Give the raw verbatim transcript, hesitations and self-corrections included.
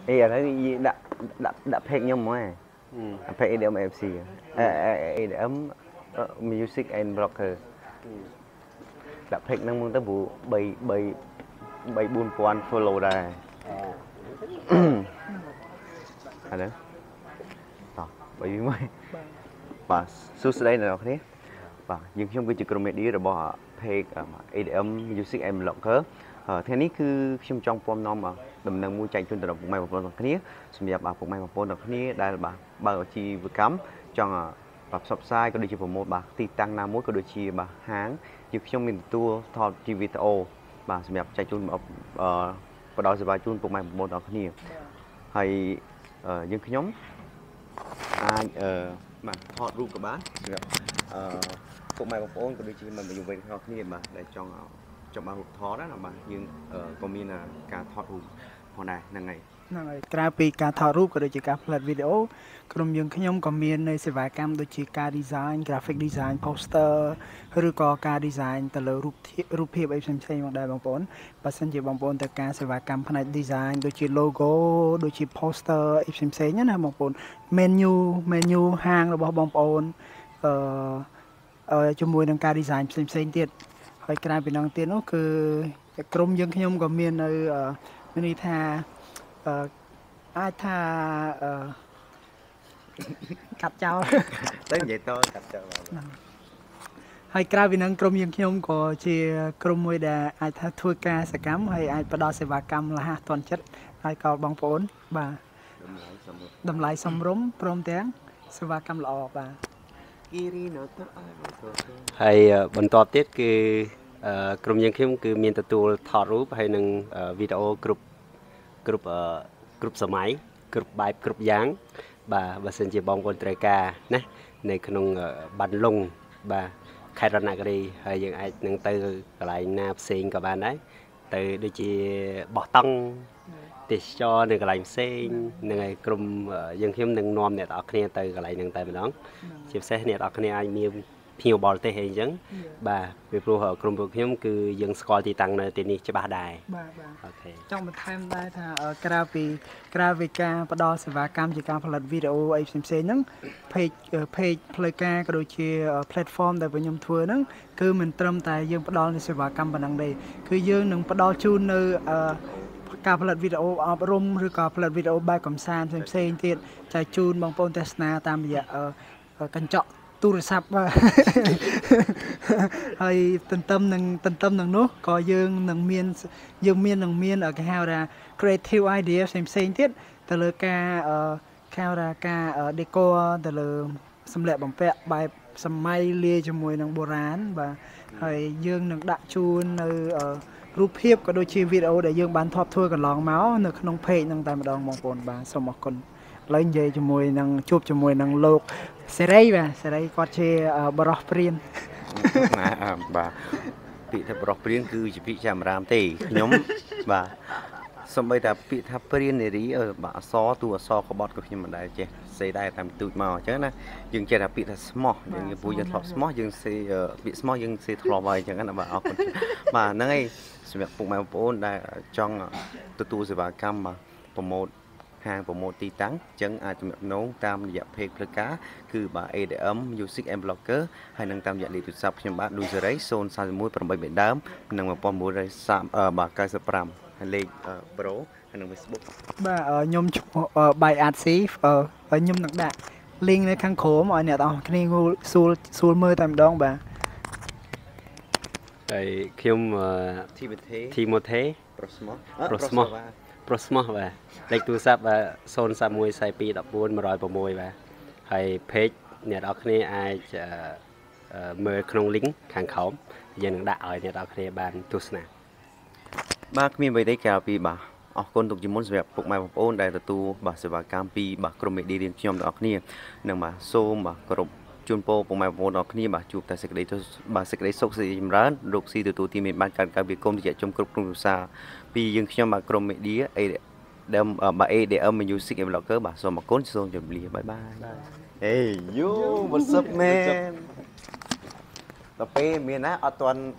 Ê, ở đây đa, đa, đa page nhóm mới. Page E D M F C. Ê, ê, ê, E D M, ờ, Music and Blogger. Đa page năng mưng ta bu bảy, bảy, bảy bốn puan follow đây. Ada. Tah, bảy mươi. Ba, sŭ sơdai nă khni. Ba, jing kñum kơ jing kơnuk kơna đĭ rơbâo page, ơ, E D M Music and Blogger. Ơ, thơ anai kơ kñum čong pơm nŏm, ơ, đăm năng mŭ čai čun tơ rơbâo pơmai pơpôn tơ khni. Sum yap ba pơmai pơpôn tơ khni, đa ba, ba či wơ̆t kăm, čong, ơ, ba sop sai, kơ đôi či promote ba, ti tăng nă mŭ, kơ đôi či ba hang, jing kñum min tu, thot či video, ba sum yap čai čun, ơ, pơdơ̆ng sơba čun pơmai pơpôn tơ khni. Hơi, ơ, jing kñum, Ai, ơ, mă, thot rup kơ ba. Ơ, kơ mă pơpôn kơ đôi či mă mă yŭ wai thot ni mă, đa čong, ơ, čong ba rup thot ană mă, jing, ơ, kơ min, ơ, ka thot rup pơ anai năng ai. Năng ai, krao pơ ka thot rup kơ đôi či ka phlĕt video, kơnum jing kñum kơ min nai sơba kăm đôi či ka design, graphic design, poster, rư̆ kơ ka design tơlơi rup thi-, rup hiăp ai sem sem mơ̆ng đa pơpôn. Ba săn jing pơpôn tơ ka sơba kăm pơnai design, đôi či logo, đôi či poster, ai sem sem nă pơpôn. Menu, menu hang rơbâo pơpôn, ơ, ơ, čơmui năng ka design sem sem tiet. Hơi krao pơ năng tiet nă kơ kơnum jing kñum kơ min nai, ơ, min ni tha, ơ, ai tha, ơ, Kăt čao. Tơ jing tơ kăt čao. Hơi krao pơ năng kơnum jing kñum kơ či kơnum mui đa ai tha thua ka sơba kăm, hơi ai pơdơ̆ng sơba kăm lah hă tuan čet, hơi kơ pơpôn, ba. Đăm lai sum rŭm, pơrôm tiăng, sơba kăm lơ ba. Hơi, ơ, bơntŏp tiet kơ, ơ, kơnum jing kñum kơ min tơtul thot rup, hơi năng, ơ, video group, group, ơ, group sơmai. Group bai, group yang, ba, ba săn jing pơpôn trei ka, nă, nai kơnung, ơ, Ban Lung, ba, khai rơna kơ ri, hơi jing ai năng tơ kơlai nă pơsing kơ ba nai, tơ đôi či boh tong, tơ čô năng kơlai pơsing, năng ai kơnum, ơ, jing kñum năng nuam nĕ tơ khni tơ kơlai năng tơ mơnong. Či pơseh nĕ tơ khni ai mi pơñu bol teh hên jing. Ba, pơ pruh, ơ, kơnum pơ kñum kơ jing sơkol ti tăng nă ti ni či ba đai. Ba, ba. Čong mơ̆ tham đa tha, ơ, krao pơ, krao pơ ka pơdơ̆ng sơba kăm či ka phlĕt video ai sem sem năng. Page, ơ, page plơi ka kơ đôi či, ơ, platform đa pơñum thua năng. Kơ min trơm ta jing pơdơ̆ng nai sơba kăm pơ năng đe. Kơ jing năng pơdơ̆ng čun nă, ơ, ka phlĕt video ăp rŭm, rư̆ kơ phlĕt video bai kơmsam sem sem tiet. Čai čun pơpôn tơ sna tam yă, ơ, ơ, kăn čŏk tu rơsăp ba. Hơi tơntăm năng, tơntăm năng nă, kơ jing năng min, jing min năng min, ơ, kơ hao ra creative idea sem sem tiet, tơlơi ka, ơ, hao ra ka, ơ, decor, tơlơi sum lĕ pơpĕ bai sơmai lĕ čơmui năng ƀôran, ba. Hơi jing năng đa čun nă, ơ, rup hiăp kơ đôi či video đa jing ban thop thua kơ lŏng mâo, nă kơnung page năng tơ mơnong pơpôn ba, sum ăh kơnung. Lơi jing čơmui năng čup čơmui năng lok. Sơrei ba, sơrei kơt či, ơ, bơroh prin. Nă, ba. Pĭ tha bơroh prin kơ či pĭ čăm ram tê. Kñum, ba. Sum bai tha pĭ tha prin nă ri, ơ, ba so tu so kơ bot kơ kñum đa či. Sơdai tam tui mâo čang nă. Jing či tha pĭ tha smoh, jing pui jing thop smoh, jing si, ơ, pĭ smoh, jing si thop bai čang nă ba. Ba, năng ai, sum yap pơmai pơpôn đa čong, ơ, tơtul sơba kăm ba. Pơmut hang pơmut ti tăng, čang ai tơmĕp nông tam yă page plơi ka, kơ ba E D M Music and Blogger, hơi năng tam yă lĕ tu sap kñum ba đu sơrei, sôn sa mui pơrăm bai mĕ đam, năng mă pơmut rai sam, ơ, ba kai sơpram, hơi lĕ, ơ, bro, hơi năng Facebook. Ba, ơ, kñum ču, ơ, bai at si, ơ, ơ, kñum năng đa. Link nă khăng khôm, ơ, nĕ tơ khni ngul sul, sul mơ tam dong ba. Ai, kñum, ơ, Timothy. Timothy. Prosmoh. Ơ, Prosmoh. Prosmoh ba. Lĕ tu sap ba, sôn sa mui sai pi đăp bôn mơroi pơmui ba. Hơi page nĕ tơ khni ai, ơ, ơ, mơ kơnung link khăng khôm. Jing năng đa hơi nĕ tơ khni ban tu sna. Ba kơ min bai tê krao pơ ba. Ơ, kơnung tŭk jơmŭn sum yap pơmai pơpôn đa tơtul ba sơba kăm pơ ba kơnung mĕ đĭ rin kñum tơ khni. Năng ba sum ba kơnung čun pô pơmai pơpôn tơ khni ba čup ta sek đei tơ, ba sek đei sŏk si jơmran, ruk si tơtul ti min ban kan kan bi kơnung ti čăm kơnung kơnung sa. Pơ jing kñum ba kơnung mĕ đĭ, ơ, đam, ơ, ba E D M Music and Blogger ba sum ăh kơnung sum jơm bli. Bye bye. Hey, yo, what's up, man? Tơ pê min nă, ăt tuan